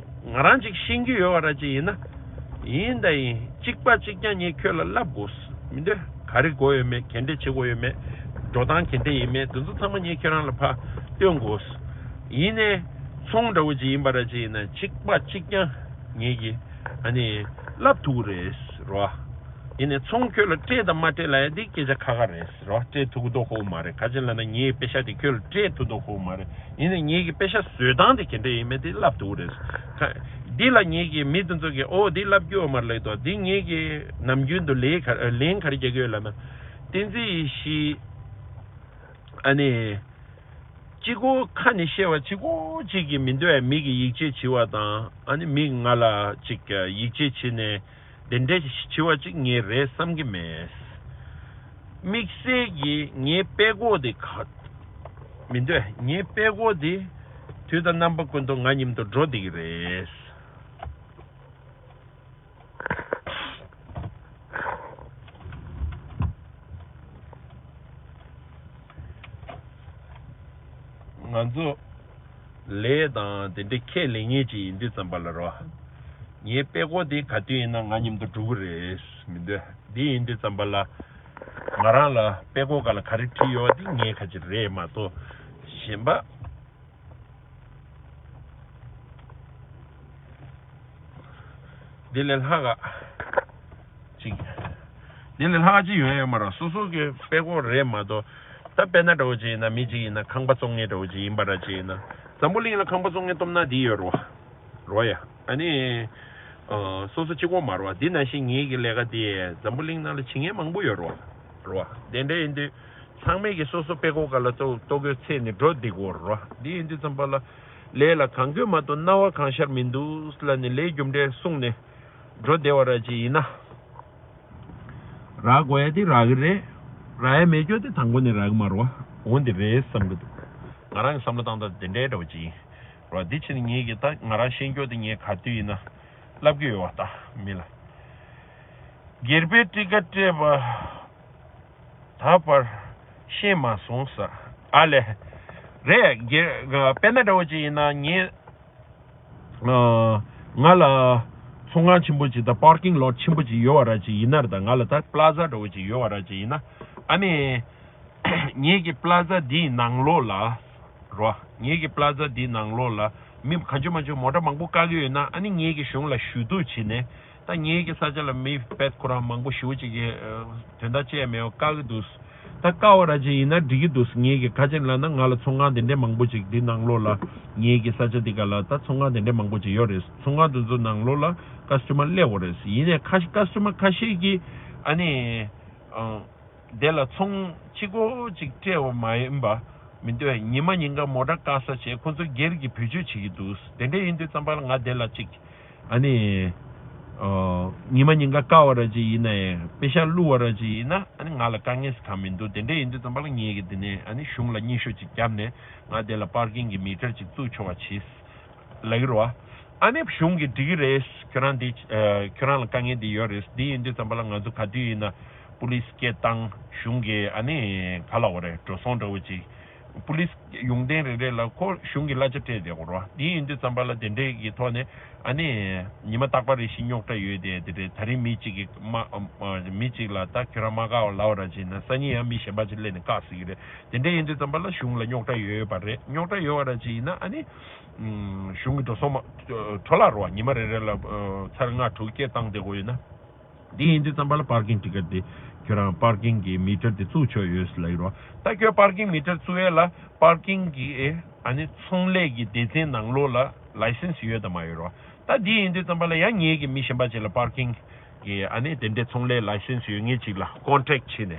ང་རང་ཅིག་ཤེས་ཀྱི་ཡོད་པ་འདྲ་ཅིག་ཡིན་ན། ཡིན་ད་ཡིན། གཅིག་པ་གཅིག་རྐྱང་ངས་ཁྱོད་ལ་བསླབ་དགོས། མི་འདོད། ག་རེ་དགོས་ཡོད་མེད། ག་འདྲས་བྱེད་དགོས་ཡོད་མེད། འགྲོ་སྟངས་ག་འདྲས་ཡིན་མེད། དེ་ཚོ་ཚང་མ་ངས་ཁྱོད་རང་ལ་ཕར་སྟོན་དགོས། ཡིན་ནའི་ཚོང་འདྲ་བོ་ཅིག་ཡིན་པ་འདྲ་ཅིག་ཡིན་ན། གཅིག་པ་གཅིག་རྐྱང་ངེད་ཀྱིས་ཨ་ནི་བསླབ་ཐུབ་ཀྱི་རེད་རོ། ཡིན་ནའི་ཚོང་ཁྱོད་ལ་སྤྲད་དང་མ་སྤྲད་ལབ་ཡ་འདི་སྐད་ཆ་ཁ་ཁ་རེད་རོ། སྤྲད་ཐུབ་ཀྱི་འདུག་ཧོབ་མ་རེད། ག་ཅི་ལབ་ན་ངའི་པེ་ཤག་དེ་ཁྱོད་ལ་སྤྲད་ཐུབ་འདུག་ཧོབ་མ་རེད། ཡིན་ནའི་ངེད་ཀྱི་པེ་ཤག་བཟོ་སྟངས་དེ་ག་འདྲ་ཡིན་མིན་དེ་བསླབ་ཐུབ་ཀྱི་རེད། ཁ། འདི་ལ་ངེད་ཀྱི་མི་དེ་ཚོ་གིས་ཨོ་འདི་བསླབ་རྒྱུ་ཡོད་མ་རེད་ལབ་ཀྱི་འདུག་འདི་ངེད་ཀྱི་ནམ་རྒྱུན་དུ་ལན་ག་ལན་ག་རེ་རྒྱག་གི་ཡོད་ལབ་ན། བསྟན་འཛིན་ཡེ་ཤེས། ཨ་ནི། གཅིག་པོ་ཁ་ནས་བཤད་པ་གཅིག་པོ་གཅིག་གིས་མི་འདོད་པའི་མི་གིས་ཡིད་ཆེས་བྱེད་པ་དང་། ཨ་ནི་མི་ང་ལ་ཅིག་ཡིད་ཆེས་བྱེད་ནས་དེ་འདྲས་བྱེད་པ་ཅིག་ངས་རེད་བསམ་གྱི་མེད། དམིགས་བསལ་གྱིས་ངའི་དཔྲལ་ཀོ་དེ་ག་མི་འདོད། ངའི་དཔྲལ་ཀོ་དེ་དུས་དང་རྣམ་པ་ཀུན་ཏུ་ང་མཉམ་དུ་འགྲོ་བསྡད་ཀྱི་རེད། ང་ཚོ་ལས་དང་དེ་འདྲའི་ཁས་ལེན་མཁན་ཅིག་ཡིན་དུས་ཙམ་པ་ལ་རོ། ངའི་དཔྲལ་ཀོ་དེ་ག་དུས་ཡིན་ན་ང་མཉམ་དུ་འགྲོ་གི་རེད་མི་འདོད། འདི་ཡིན་དུས་ཙམ་པ་ལ་ང་རང་ལ་དཔྲལ་ཀོ་སྒང་ལ་ག་རེ་བྲིས་ཡོད་པ་འདི་ངའི་ཁ་ཅིག་རེད་མ་གཏོགས་གཞན་པ། འདི་ལས་ལྷག་ག་ཅིག་འདི་ལས་ལྷག་ག་ཅིག་ཡོང་ཡ་ཡོད་མ་རེད། སོ་སོ་གི་དཔྲལ་ཀོ་རེད་མ་གཏོགས། ད་དཔེར་ན་འདྲ་བོ་ཅིག་ཡིན་ན། མི་ཅིག་ཡིན་ན་ཁང་པ་བཙོང་མཁན་འདྲ་བོ་ཅིག་ཡིན་པ་འདྲ་ཅིག་ཡིན་ན། འཛམ་བུ་གླིང་ལ་ཁང་པ་བཙོང་མཁན་སྟོབས་ན་འདི་ཡོད་རེད་བ། རོ་ཡ། ཨ་ནི། ཨ། སོ་སོ་གཅིག་པོ་མ་རེད་བ། འདི་ནང་བཞིན་ངེད་ཀྱི་ལས་ཀ་འདི་འཛམ་བུ་གླིང་ནང་ལ་བྱེད་མཁན་མང་པོ་ཡོད་རེད་བ། རེད་བ། དེ་འདྲ་ཡིན་དུས་ཚང་མས་ཀྱི་སོ་སོ་དཔྲལ་ཀོ་སྒང་ལ་ལྟོ་ལྟོ་གོས་འཚོལ་ནས་འགྲོ་བསྡད་ཀྱི་ཡོད་རེད་བ། འདི་ཡིན་དུས་ཙམ་པ་ལ་ལས་ལ་གང་དགོས་མ་གཏོགས་རྣ་བ་གང་ཤར་མི་འདུག་ལབ་ནས་ལས་རྒྱུ་འབྲས་གསུངས་ནས་འགྲོ་བསྡད་པ་འདྲ་ཅིག་ཡིན་ན། རག་དགོས་ཡ་དེ་རག་གི་རེད། རག་ཡ་མེད་རྒྱུ་དེ་དང་པོ་ནས་རག་གི་མ་རེད་བ། འོ་འདི་རེད་བསམ་གི་འདུག་ང་རང་གི་བསམ་བློ་བཏང་སྟངས་དེ་འདྲའི་འདྲ་བོ་ཅིག་ཡིན་རེད་བ། འདི་ཕྱིར་ངེད་ཀྱིས་ད་ང་རང་ཤེས་རྒྱུ་དེ་ངས་ག་དུས་ཡིན་ན་ལབ་ཀྱི་ཡོད་བ། ད་མི་ལ་སྒེར་པའི་ཊི་ཀེ་ཊི་སྤྲད་པ་ད་བར་ཤེས་མ་སོང་ཟེར། ཨ་ལས། རེད། སྒེར་དཔེར་ན་འདྲ་བོ་ཅིག་ཡིན་ན་ངས། ང་ལ་ཚོང་ཁང་ཆེན་པོ་ཅིག་དང་པར་ཀིང་ལོཊ་ཆེན་པོ་ཅིག་ཡོད་པ་འདྲ་ཅིག་ཡིན་ན་རེད། ད་ང་ལ་ད་པ་ལ་ཛ་འདྲ་བོ་ཅིག་ཡོད་པ་འདྲ་ཅིག་ཡིན་ན། ཨ་ནི། ངེད་ཀྱི་པ་ལ་ཛ་འདིའི་ནང་ལོགས་ལ། རོ། ངེད་ཀྱི་པ་ལ་ཛ་འདིའི་ནང་ལོགས་ལ་མི་གང་བྱུང་མང་བྱུང་མོ་ཊ་མང་པོ་བཀག་གི་ཡོད་ན། ཨ་ནི་ངེད་ཀྱི་གཞུང་ལ་ཞུ་གཏུག་བྱས་ནས། ད་ངེད་ཀྱི་ས་ཆ་ལ་མི་དཔེ་ཁོ་རང་མང་པོ་ཞེ་པོ་ཅིག་གིས་དོན་དག་ཅི་ཡང་མེད་པ་བཀག་གི་འདུག་ད་བཀག་པ་འདྲ་ཅིག་ཡིན་ན་འགྲིག་གི་འདུག་ངེད་ཀྱིས་ག་ཅི་ལབ་ན། ང་ལ་ཚོང་ཁང་དེ་འདྲའི་མང་པོ་ཅིག་འདི་ནང་ལོགས་ལ། ངེད་ཀྱི་ས་ཆ་འདི་ག་ལ་ད་ཚོང་ཁང་དེ་འདྲའི་མང་པོ་ཅིག་ཡོད་རེད། ཚོང་ཁང་དེ་ཚོ་ནང་ལོགས་ལ་ཀ་སི་ཊ་མར་སླེབས་ཡོད་རེད། ཡིན་ནའི་ཁ་ཤས་ཀ་སི་ཊ་མར་ཁ་ཤས་ཀྱིས་ཨ་ནི། ཨ། དེ་ལ་ཚོང་གཅིག་པོ་གཅིག་སྤྲད་པ་མ་ཡིན་པ་མི་འདུག་ཉི་མ་ཉིན་གང་མོ་ཊ་བཀག་ས་བྱས། ཁོ་ཚོ་སྒེར་གྱི་བེད་སྤྱོད་བྱེད་ཀྱི་འདུག་དེ་འདྲ་ཡིན་དུས་ཙམ་པ་ལ་ང་དེ་ལ་གཅིག་ཨ་ནི། ཨ། ཉི་མ་ཉིན་གང་བཀག་པ་འདྲ་ཅིག་ཡིན་ན་ཡང་། པེ་ཤག་བླུགས་པ་འདྲ་ཅིག་ཡིན་ན། ཨ་ནི་ང་ལ་དཀའ་ངལ་གང་མི་འདུག་དེ་འདྲ་ཡིན་དུས་ཙམ་པ་ལ་ངེད་ཀྱིས་དེ་ནས་ཨ་ནི་གཞུང་ལ་སྙན་ཞུ་ཅིག་བརྒྱབ་ནས། ང་དེ་ལ་པར་ཀིང་གི་མི་ཊར་ཅིག་བཙུགས་ཆོག་པ་བྱས། ལབ་ཀྱི་རེད་བ། ཨ་ནི་གཞུང་གིས་འགྲིག་གི་རེད། ཁྱོད་རང་འདི། ཨ། ཁྱོད་རང་ལ་དཀའ་ངལ་འདི་ཡོད་རེད། འདི་ཡིན་དུས་ཙམ་པ་ལ་ང་ཚོ་ག་དུས་ཡིན་ན་པུ་ལིས་སྐད་བཏང་། གཞུང་གིས་ཨ་ནི་ག་ལབ་དགོས་རེད། འགྲོ་སོང་འདྲ་བོ་ཅིག་པུ་ལིས་ཡོང་ཐེངས་རེ་རེ་ལ་ཁོ་གཞུང་གི་གླ་ཆ་སྤྲད་བསྡད་དགོས་རེད་བ། འདི་ཡིན་དུས་ཙམ་པ་ལ་དེ་འདྲའི་གི་ཐོག་ནས་ཨ་ནི་ཉི་མ་རྟག་པ་རེ་བཞིན་རྙོག་དྲ་ཡོད་དེ། དེ་རེད། ད་རིང་མི་གཅིག་གིས་མ། མི་གཅིག་ལ་ད་ཁྱོད་རང་མ་བཀག་པ་ལབ་པ་འདྲ་ཅིག་ན། སང་ཉིན་ཡང་མི་གཞན་པ་ཅིག་སླེབས་ནས་བཀག་སྲིད་ཀྱི་རེད། དེ་འདྲ་ཡིན་དུས་ཙམ་པ་ལ་གཞུང་ལ་རྙོག་དྲ་ཡོད་པ་རེད། རྙོག་དྲ་ཡོད་པ་འདྲ་ཅིག་ཡིན་ན་ཨ་ནི། གཞུང་གི་འགྲོ་སོང་མ། འཕྲོ་བརླག་རེད་བ། ཉི་མ་རེ་རེ་ལ་ཚར་ལྔ་དྲུག་སྐད་བཏང་བསྡད་དགོས་ཡོད་ན། འདི་ཡིན་དུས་ཙམ་པ་ལ་པར་ཀིང་ཊི་ཀེ་ཊི་འདི་ཁྱོད་རང་པར་ཀིང་གི་མི་ཊར་འདི་བཙུགས་ཆོག་ཡོད་ཟེར་ལབ་ཀྱི་རེད་བ། ད་ཁྱོད་པར་ཀིང་མི་ཊར་བཙུགས་ཡས་ལ་པར་ཀིང་གི་ཨ་ནི་ཚོང་ལས་ཀྱི་སྡེ་ཚན་ནང་ལོགས་ལ་ལའི་སེན་སི་ཡོད་དམ་མ་ཡོད་རེད་བ། ད་འདི་ཡིན་དུས་ཙམ་པ་ལ་ཡང་ངེད་ཀྱིས་མི་གཞན་པ་ཅིག་ལ་པར་ཀིང་གི་ཨ་ནི་དེ་འདྲའི་ཚོང་ལས་ལའི་སེན་སི་ཡོད་མཁན་ཅིག་ལ་ཀོན་ཊེག་བྱས་ནས།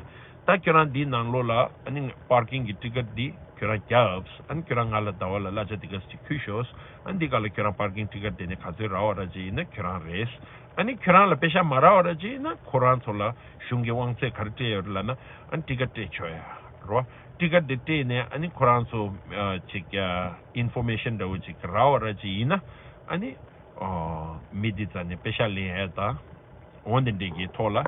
ད་ཁྱོད་རང་འདི་ནང་ལོགས་ལ་ཨ་ནི་པར་ཀིང་གི་ཊི་ཀེ་ཊི་འདི། ཁྱོད་རང་རྒྱབ། ཨ་ནི་ཁྱོད་རང་ང་ལ་ཟླ་བ་ལ་གླ་ཆ་འདི་ག་ཅིག་ཁུར་ཤོག་ཨ་ནི་འདི་ག་ལ་ཁྱོད་རང་པར་ཀིང་ཊི་ཀེ་ཊི་དེ་ནས་ག་ཚོད་རག་པ་ར་ཅིག་ཡིན་ན་ཁྱོད་རང་རེད། ཨ་ནི་ཁྱོད་རང་ལ་པེ་ཤ་མ་རག་པ་ར་ཅིག་ཡིན་ན་ཁོ་རང་ཚོ་ལ་གཞུང་གི་དབང་ཚད་ག་རེ་སྤྲད་ཡོད་རེད་ལབ་ན། ཨ་ནི་ཊི་ཀེ་ཊི་སྤྲད་ཆོག་ཡ་རོ། ཊི་ཀེ་ཊི་དེ་སྤྲད་ནས་ཨ་ནི་ཁོ་རང་ཚོ་ཨ་ཅིག་ཨ་ཨིན་ཕོར་མེ་ཤན་འདྲ་བོ་ཅིག་རག་པ་ར་ཅིག་ཡིན་ན་ཨ་ནི་ཨ་མི་འདི་རྩ་ནས་པེ་ཤ་ལེན་ཡ་དང་། འོ་འདི་འདྲས་ཀྱི་ཐོག་ལ་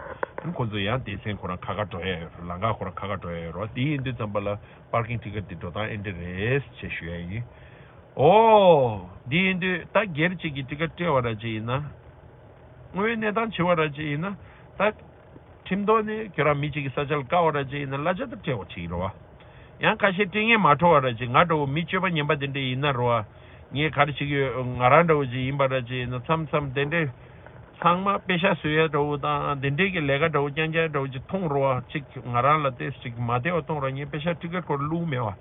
ཁོ་ཚོ་ཡང་སྡེ་ཚན་ཁོ་རང་ཁ་ཁ་འགྲོ་ཡ་ཡོད་རེད། ལམ་ཁ་ཁོ་རང་ཁ་ཁ་འགྲོ་ཡ་ཡོད་རེད། དེ་ཡིན་དུས་ཙམ་པ་ལ་པར་ཀིང་ཊི་ཀེ་ཊི་དེ་འགྲོ་སྟངས་ཨེ་འདྲས་རེད་ཅེས་ཞུ་ཡ་ཡིན། ཨོ། འདི་ཡིན་དུས་ད་སྒེར་གཅིག་གིས་ཊི་ཀེ་ཊི་སྤྲད་པ་ར་ཅིག་ཡིན་ན། དངོས་ཡོད་གནས་སྟངས་བྱེད་པ་ར་ཅིག་ཡིན་ན། ད་ཁྲིམས་ཐོག་ནས་ཁྱོད་རང་མི་གཅིག་གི་ས་ཆ་ལ་བཀག་པ་ར་ཅིག་ཡིན་ན་གླ་ཆ་ད་སྤྲད་པ་བྱེད་ཀྱི་རེད་བ། ཡང་ཁ་ཤས་སྤྲད་ངེས་མ་འཕྲོ་བ་ར་ཅིག་ང་འདྲ་བོ་མི་སྤྱོད་པ་ངན་པ་དེ་འདྲས་ཡིན་ན་རོ། ངས་ག་རེ་བྱེད་ཀྱི་ཡོད། ང་རང་འདྲ་བོ་ཅིག་ཡིན་པ་ར་ཅིག་ཡིན་ན་མཚམས་མཚམས་དེ་འདྲས། ཚང་མ་པེ་ཤ་བཟོ་ཡ་འདྲ་བོ་དང་དེ་འདྲས་ཀྱི་ལས་ཀ་འདྲ་བོ་རྐྱང་རྐྱང་འདྲ་བོ་ཅིག་མཐོང་རོ་བ་ཅིག་ང་རང་ལ་ཏོག་ཙམ་ཅིག་མ་བདེ་བ་མཐོང་རོ། ངས་པེ་ཤ་ཊི་ཀེ་ཊི་སྐོར་བླུགས་མེད་བ།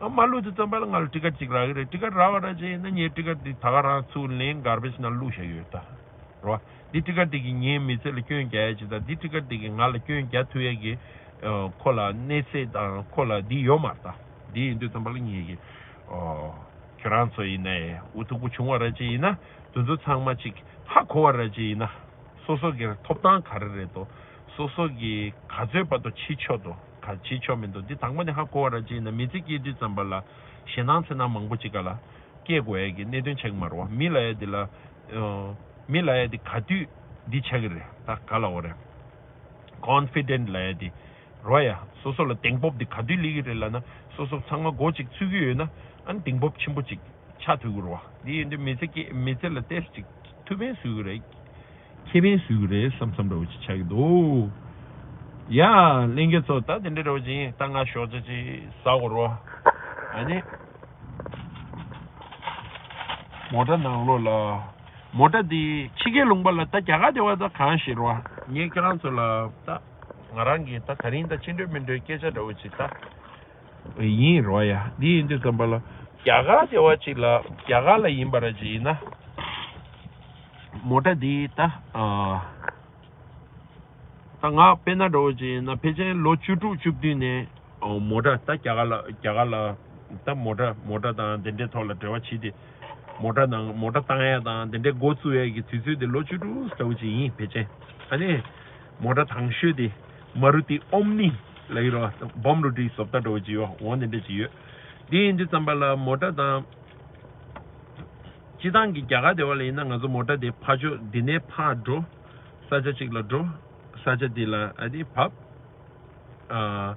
ཨ་མ་བླུགས་དུས་ཙམ་པ་ལ་ང་ལ་ཊི་ཀེ་ཊི་ཅིག་རག་གི་རེད། ཊི་ཀེ་ཊི་རག་པ་ར་ཅིག་ཡིན་ན་ངས་ཊི་ཀེ་ཊི་དེ་ད་ག་རང་ཚུར་ལེན་གར་བེཇ་ནང་བླུགས་བཞག་ཡོད་ད། རོ། འདི་ཊི་ཀེ་ཊི་འདི་གིས་ངའི་མི་ཚེ་ལ་སྐྱོན་རྒྱག་ཡ་ཅིག་དང་། འདི་ཊི་ཀེ་ཊི་འདི་གིས་ང་ལ་སྐྱོན་རྒྱག་ཐུབ་ཡ་གི་ཨ་ཁོ་ལ་གནས་ཚད་དང་ཁོ་ལ་འདི་ཡོད་མ་རེད་ད། འདི་ཡིན་དུས་ཙམ་པ་ལ་ངེད་ཀྱི་ཨ་ཁྱོད་རང་ཚོ་ཡིན་ནའི་འུ་ཐུག་པོ་བྱུང་བ་ར་ཅིག་ཡིན་ན་དེ་ཚོ་ཚང་མ་ཅིག་ཧ་གོ་བ་ར་ཅིག་ཡིན་ན། སོ་སོ་གི་ཐོབ་ཐང་ག་རེ་རེད་དོ། སོ་སོ་གི་ག་ཚོད་བར་དུ་བྱེད་ཆོག་དོ། ག་བྱེད་ཆོག་མིན་དོ། འདི་དང་པོ་ནས་ཧ་གོ་བ་ར་ཅིག་ཡིན་ན། མི་ཚེ་སྐྱེལ་དུས་ཙམ་པ་ལ་ཞེད་སྣང་འཚེར་སྣང་མང་པོ་ཅིག་ག་ལ། སྐྱེ་དགོས་ཡ་གི་གནད་དོན་ཆགས་ཀྱི་མ་རེད་བ། མི་ལབ་ཡ་འདི་ལ། ཨ་མི་ལབ་ཡ་འདི་ག་དུས་འདི་ཆགས་ཀྱི་རེད། ད་ག་ལབ་དགོས་རེད། ཀོན་ཕི་ཌེན་ཊི་ལབ་ཡ་འདི་རོ་ཡ། སོ་སོ་ལ་གདེང་སྤོབས་འདི་ག་དུས་སླེབས་ཀྱི་རེད་ལབ་ན། སོ་སོ་ཚང་མ་མགོ་གཅིག་ཚོད་ཀྱི་ཡོད་ན་ཨ་ནི་གདེང་སྤོབས་ཆེན་པོ་ཅིག་ཆགས་ཐུབ་ཀྱི་རེད་བ། འདི་ཡིན་དུས་མི་ཚེ་སྐྱེ་མི་ཚེ་ལ་ཏོག་ཙམ་ཅིག་ཐུགས་ཕན་གསོས་ཀྱི་རེད། ཁེ་ཕན་བཟོས་ཀྱི་རེད་བསམ་བསམ་འདྲ་བོ་ཅིག་ཆགས་ཀྱི་འདུག་ཡ། ལྷན་རྒྱས་ཚོ་ད་དེ་འདྲ་འདྲ་བོ་ཅིག་ཡིན། ད་ང་ཞོགས་ཇ་ཅིག་ཟ་དགོས་རོ། ཨ་ནི། མོ་ཊ་ནང་ལོགས་ལ། མོ་ཊ་འདི་ཕྱི་རྒྱལ་ལུང་པ་ལ་ད་རྒྱ་གར་དེ་བ་ད་གང་ཞིག་རོ། ངས་ཁྱེད་རང་ཚོ་ལ་ད་ང་རང་གིས་ད་ད་རིང་ད་ཅི་འདྲ་མི་འདྲའི་སྐད་ཆ་འདྲ་བོ་ཅིག་ད་ཡིན་རོ་ཡ། འདི་ཡིན་དུས་ཙམ་པ་ལ་རྒྱ་གར་དེ་བ་ཅིག་ལ་རྒྱ་གར་ལ་ཡིན་པ་ར་ཅིག་ཡིན་ན། མོ་ཊ་འདི་ད་ཨ། ད་ང་དཔེར་ན་འདྲ་བོ་ཅིག་ཡིན་ན་ཕལ་ཆེར་ལོ་བཅུ་དྲུག་བཅུ་བདུན་ནས་ཨོ་མོ་ཊ་ད་རྒྱ་གར་ལ་རྒྱ་གར་ལ་ད་མོ་ཊ་མོ་ཊ་དང་དེ་འདྲའི་ཐོག་ལ་འབྲེལ་བ་བྱེད་དེ། མོ་ཊ་ནང་མོ་ཊ་བཏང་ཡ་དང་དེ་འདྲའི་འགོ་བཙུགས་ཡ་གི་དུས་ཚོད་དེ་ལོ་བཅུ་དྲུག་ལྟ་བུ་ཅིག་ཡིན་ཕལ་ཆེར། ཨ་ནི་མོ་ཊ་དང་ཤོས་དེ་མ་རུ་ཏི་ཨོམ་ནི་ལབ་ཀྱི་རེད་བ། བོམ་རུ་ཏི་བཟོ་ལྟ་འདྲ་བོ་ཅིག་ཡོད་འོ་དེ་འདྲ་ཅིག་ཡོད། དེ་ཡིན་དུས་ཙམ་པ་ལ་མོ་ཊ་དང་། སྤྱི་བཏང་གི་རྒྱ་གར་དེ་བ་ལ་ཡིན་ན་ང་ཚོ་མོ་ཊ་དེ་ཕར་ཕྱོགས་འདི་ནས་ཕར་འགྲོ། ས་ཆ་གཅིག་ལ་འགྲོ། ས་ཆ་འདི་ལ་ཨ་ནི་བབས། ཨ།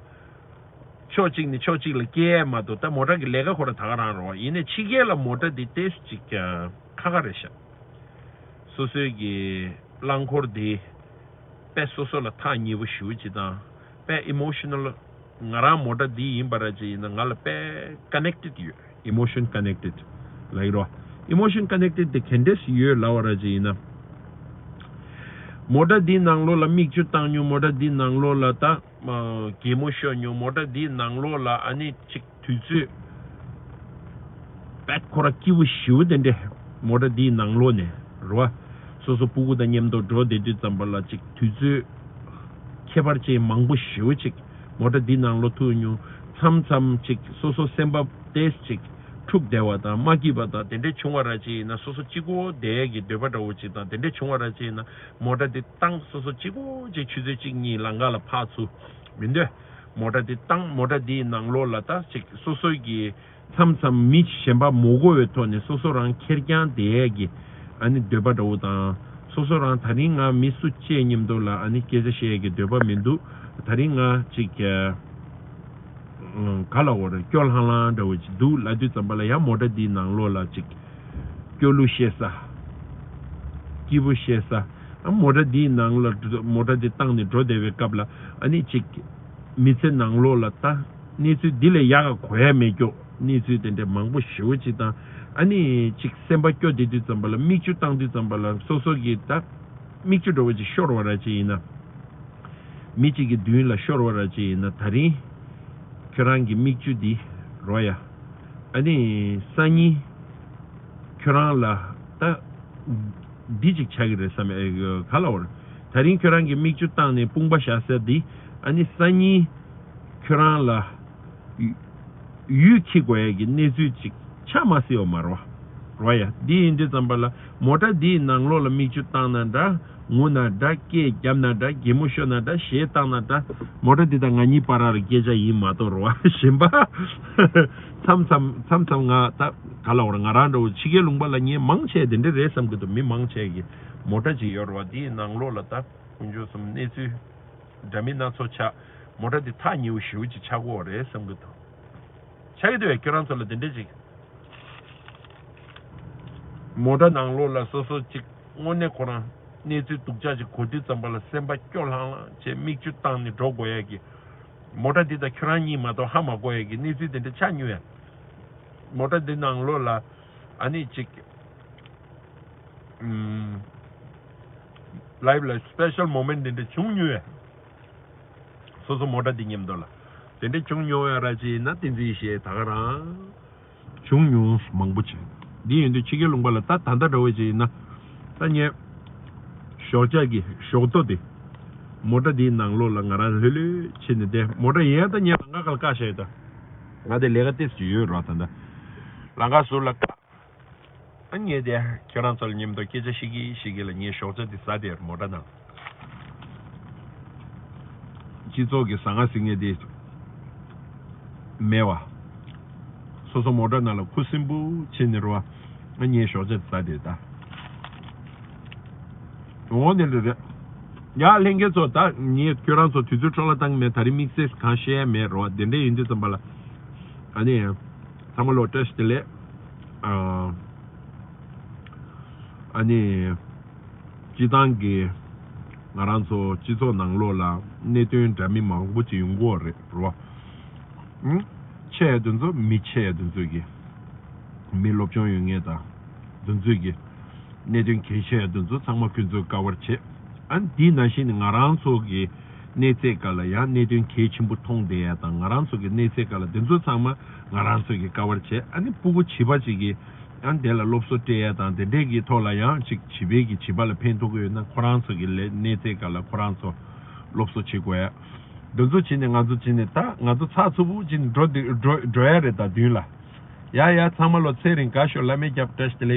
ཕྱོགས་གཅིག་ནས་ཕྱོགས་གཅིག་ལ་སྐྱེལ་མ་གཏོགས་ད་མོ་ཊ་གི་ལས་ཀ་ཁོ་རང་ད་ག་རང་རེད་བ། ཡིན་ནའི་ཕྱི་རྒྱལ་ལ་མོ་ཊ་འདི་ཏོག་ཙམ་ཅིག་ཁག་ཁག་རེད་ཤག་སོ་སོའི་གི་རླངས་འཁོར་འདི་དཔེ་སོ་སོ་ལ་ཐག་ཉེ་པོ་ཞེ་པོ་ཅིག་དང་དཔེ་ཨི་མོ་ཤི་ནལ། ང་རང་མོ་ཊ་འདི་ཡིན་པ་ར་ཅིག་ཡིན་ན་ང་ལ་དཔེ་ཀ་ནེག་ཊེཌ་ཡོད། ཨི་མོ་ཤན་ཀ་ནེག་ཊེཌ་ལབ་ཀྱི་རེད་བ། ཨི་མོ་ཤན་ཀ་ནེག་ཊེཌ་དེ་ག་འདྲས་ཡོད་ལབ་པ་ར་ཅིག་ཡིན་ན། མོ་ཊ་འདིའི་ནང་ལོགས་ལ་མིག་ཆུ་བཏང་མྱོང་། མོ་ཊ་འདིའི་ནང་ལོགས་ལ་ད་གད་མོ་ཤོར་མྱོང་། མོ་ཊ་འདིའི་ནང་ལོགས་ལ་ཨ་ནི་ཅིག་དུས་ཚོད་དཔེ་ཁོ་ར་སྐྱིད་པོ་ཞེ་པོ་དེ་འདྲས་མོ་ཊ་འདིའི་ནང་ལོགས་ནས་རེད་བ། སོ་སོ་སྤུ་གུ་དང་མཉམ་དུ་འགྲོ་བསྡད་དུས་ཙམ་པ་ལ་ཅིག་དུས་ཚོད་ཁྱད་པར་ཅན་མང་པོ་ཞེ་པོ་ཅིག་མོ་ཊ་འདི་ནང་ལོགས་ཐུག་མྱོང་། མཚམས་མཚམས་ཅིག་སོ་སོ་སེམས་པ་ཏོག་ཙམ་ཅིག་འཁྲུག་བསྡད་པ་དང་མ་སྐྱིད་པ་དང་དེ་འདྲས་བྱུང་བ་ར་ཅིག་ཡིན་ན་སོ་སོ་གཅིག་པོ་བསྡད་ཀྱི་འདོད་པ་འདྲ་བོ་ཅིག་དང་དེ་འདྲས་བྱུང་བ་ར་ཅིག་ཡིན་ན་མོ་ཊ་འདི་བཏང་སོ་སོ་གཅིག་པོ་ཅིག་ཆུ་ཚོད་གཅིག་གཉིས་ལམ་ཁ་ལ་ཕར་ཚུར་མི་སྡོད། མོ་ཊ་འདི་བཏང་མོ་ཊ་འདིའི་ནང་ལོགས་ལ་ད་ཅིག་སོ་སོ་གི་མཚམས་མཚམས་མི་གཞན་པ་མ་གོ་བའི་ཐོག་ནས་སོ་སོ་རང་ཁེར་རྐྱང་བསྡད་ཡས་ཀྱི་ཨ་ནི་འདོད་པ་འདྲ་བོ་དང་། སོ་སོ་རང་ད་རིང་ང་མི་སུ་གཅིག་མཉམ་དུ་ལ་ཨ་ནི་སྐད་ཆ་བཤད་ཡས་ཀྱི་འདོད་པ་མི་འདུག་ད་རིང་ང་ཅིག་ག་ལ་འོ་རེ་སྐྱོ་ལྷང་ལྷང་འདྲ་བོ་ཅིག་འདུག་ལབ་དུས་ཙམ་པ་ལ་ཡང་མོ་ཊ་འདིའི་ནང་ལོགས་ལ་ཅིག་སྐྱོ་གླུ་བཤད་ས། སྐྱིད་པོ་བཤད་ས། ཨ་མོ་ཊ་འདིའི་ནང་ལ་མོ་ཊ་འདི་བཏང་ནས་འགྲོ་བསྡད་པའི་སྐབས་ལ་ཨ་ནི་ཅིག་མི་ཚེ་ནང་ལོགས་ལ་ད་གནས་ཚུལ་འདི་ལས་ཡག་ག་གོ་ཡ་མེད་སྐྱོ་གནས་ཚུལ་དེ་འདྲ་མང་པོ་ཞེ་པོ་ཅིག་དང་། ཨ་ནི་ཅིག་སེམས་པ་སྐྱོ་བསྡད་དུས་ཙམ་པ་ལ་མིག་ཆུ་བཏང་དུས་ཙམ་པ་ལ་སོ་སོ་གི་ད་མིག་ཆུ་འདྲ་བོ་ཅིག་ཤོར་བ་ར་ཅིག་ཡིན་ན། མི་གཅིག་གི་མདུན་ལ་ཤོར་བ་ར་ཅིག་ཡིན་ན་ད་རིང་ཁྱོད་རང་གི་མིག་ཆུ་འདི་རོ་ཡ། ཨ་ནི་སང་ཉིན་ཁྱོད་རང་ལ་ད་འདི་ཅིག་ཆགས་ཀྱི་རེད་བསམ་ཨེ་ག་ལ་བར། ད་རིང་ཁྱོད་རང་གི་མིག་ཆུ་བཏང་ནས་དཔུང་པ་བཞག་ས་འདི་ཨ་ནི་སང་ཉིན་ཁྱོད་རང་ལ་ ཡུད་འཁྱེར་དགོས་ཡ་གི་གནས་ཚུལ་ཅིག་ཆགས་མ་སྲིད་པ་མ་རེད་བ། རེད་བ་ཡ། འདི་ཡིན་དུས་ཙམ་པ་ལ་མོ་ཊ་འདིའི་ནང་ལོགས་ལ་མིག་ཆུ་བཏང་ན་འདྲ། ངུ་ན་འདྲ། སྐད་བརྒྱབ་ན་འདྲ། གད་མོ་ཤོར་ན་འདྲ། གཞས་བཏང་ན་འདྲ། མོ་ཊ་འདི་དང་ང་གཉིས་བར་ལ་སྐད་ཆ་ཡིན་མ་གཏོགས་རེད་བ། གཞན་པ། མཚམས་མཚམས་མཚམས་མཚམས་ང་ད་ག་ལ་བར་ང་རང་འདྲ་བོ་ཕྱི་རྒྱལ་ལུང་པ་ལ་ངས་མང་ཆེ་དེ་འདྲ་རེད་བསམ་གི་འདུག་མི་མང་ཆེ་གི་མོ་ཊ་ཅིག་ཡོད་རེད་བ། འདིའི་ནང་ལོགས་ལ་ད་དཀོན་མཆོག་གསུམ་གནས་ཚུལ་འདྲ་མིན་སྣ་ཚོགས་ཆགས། མོ་ཊ་འདི་ཐག་ཉེ་བོ་ཞེ་པོ་ཅིག་ཆགས་ཀྱི་ཡོད་རེད་བསམ་གི་འདུག་ཆགས་ཀྱི་འདུག་བས། ཁྱོད་རང་ཚོ་ལ་དེ་འདྲ་ཅིག་མོ་ཊ་ནང་ལོགས་ལ་སོ་སོ་ཅིག་དངོས་གནས་ཁོ་རང་གནས་ཚུལ་སྡུག་ཅག་ཅིག་གོ་དུས་ཙམ་པ་ལ་སེམས་པ་སྐྱོ་ལྷང་ལྷང་བྱས་མིག་ཆུ་བཏང་ནས་འགྲོ་དགོས་ཡ་གི། མོ་ཊ་འདི་དང་ཁྱོད་རང་གཉིས་མ་གཏོགས་ཧ་མ་གོ་ཡ་གི་གནས་ཚུལ་དེ་འདྲ་ཆགས་མྱོང་ཡ། མོ་ཊ་འདི་ནང་ལོགས་ལ་ཨ་ནི་ཅིག་ཨུམ། ལའིབ་ལ་སི་པེ་ཤལ་མོ་མེན་ཊི་དེ་འདྲ་བྱུང་མྱོང་ཡ། སོ་སོ་མོ་ཊ་འདི་མཉམ་དུ་ལ། དེ་འདྲ་བྱུང་མྱོང་ཡ་ར་ཅིག་ཡིན་ན་བསྟན་འཛིན་ཡེ་ཤེས་ད་ག་རང་བྱུང་མྱོང་མང་པོ་ཅིག་འདི་ཡིན་དུས་ཕྱི་རྒྱལ་ལུང་པ་ལ་ད་ད་ལྟ་འདྲ་བོ་ཅིག་ཡིན་ན། ད་ངས་ཞོགས་ཇ་གི་ཞོགས་ལྟོ་དེ་མོ་ཊ་འདིའི་ནང་ལོགས་ལ་ང་རང་ལྷོད་ལྷོད་བྱས་ནས་བསྡད། མོ་ཊ་ཡིན་ཡང་ད་ངས་ལམ་ཁ་ཁ་ལ་བཀག་བཞག་ཡོད་ད། ང་དེ་ལས་ཀ་ཏོག་ཙམ་ཡོད་རོགས་ད་ད། ལམ་ཁ་ཟུར་ལ་བཀག་ཨ་ངས་དེ་ཁྱོད་རང་ཚོ་ལ་མཉམ་དུ་སྐད་ཆ་བཤད་ཀྱི་བཤད་ཀྱི་ལ་ངས་ཞོགས་ཇ་དེ་ཟ་དེ་མོ་ཊ་ནང་། སྤྱི་ཚོགས་ཀྱི་ཟ་ང་ཟིང་ངེ་དེ་མེད་བ། སོ་སོ་མོ་ཊ་ནང་ལ་ཁུ་སིམ་པོ་བྱས་ནས་རོ། ཨ་ངས་ཞོགས་ཇ་དེ་ཟ་དེ་ད། འོང་དེ་འདྲ་རེད། ཡ་ལྷན་རྒྱས་ཚོ་ད་ངས་ཁྱོད་རང་ཚོ་དུས་ཚོད་འཕྲོ་བརླག་བཏང་གི་མེད། ད་རིང་དམིགས་བསལ་གང་བཤད་ཡ་མེད་རོ། དེ་འདྲ་ཡིན་དུས་ཙམ་པ་ལ་ཨ་ནི་ཚང་མ་ལོ་བཀྲ་ཤིས་བདེ་ལེགས། ཨ། ཨ་ནི། སྤྱི་བཏང་གི་ང་རང་ཚོ་སྤྱི་ཚོགས་ནང་ལོགས་ལ་གནད་དོན་འདྲ་མིན་མང་པོ་ཅིག་ཡོང་གི་ཡོད་རེད་རོ། ཨང་། ཆེ་ཡ་དེ་ཚོ་མི་ཆེ་ཡ་དེ་ཚོ་གི་མི་སློབ་སྦྱོང་ཡོད་མཁན་དང་དེ་ཚོ་གི་གནད་དོན་གལ་ཆེ་ཡ་དེ་ཚོ་ཚང་མ་ཁོ་ཚོས་ཀ་བར་བྱེད། ཨ་ནི་དེ་ནང་བཞིན་ང་རང་ཚོ་གི་གནས་ཚད་སྐབས་ལ་ཡང་གནད་དོན་གལ་ཆེན་པོ་མཐོང་བསྡད་ཡ་དང་ང་རང་ཚོ་གི་གནས་ཚད་སྐབས་ལ་དེ་ཚོ་ཚང་མ་ང་རང་ཚོ་གི་ཀ་བར་བྱེད། ཨ་ནི་སྤུ་གུ་བྱིས་པ་ཅིག་གི་ཨ་ནི་དེ་ལ་སློབ་གསོ་སྤྲད་ཡ་དང་དེ་འདྲས་ཀྱི་ཐོག་ལ་ཡང་ཅིག་བྱིས་པའི་གི་བྱིས་པ་ལ་ཕན་ཐོགས་ཀྱི་ཡོད་ན་ཁོ་རང་ཚོ་གི་ལས་གནས་ཚད་སྐབས་ལ་ཁོ་རང་ཚོ་སློབ་གསོ་བྱེད་དགོས་ཡ། འདི་ཚོ་བྱས་ནས་ང་ཚོ་བྱས་ནས་ད་ང་ཚོ་ཚགས་ཚུད་པོ་བྱས་ནས་འགྲོ་འདི་འགྲོ་འགྲོ་ཡ་རེད་ད་མདུན་ལ། ཡ་ཡ་ཚང་མ་ལོ་ཚེ་རིང་དགའ་ཤོག་བླ་མའི་རྒྱབ་བཀྲ་ཤིས་བདེ་ལེགས།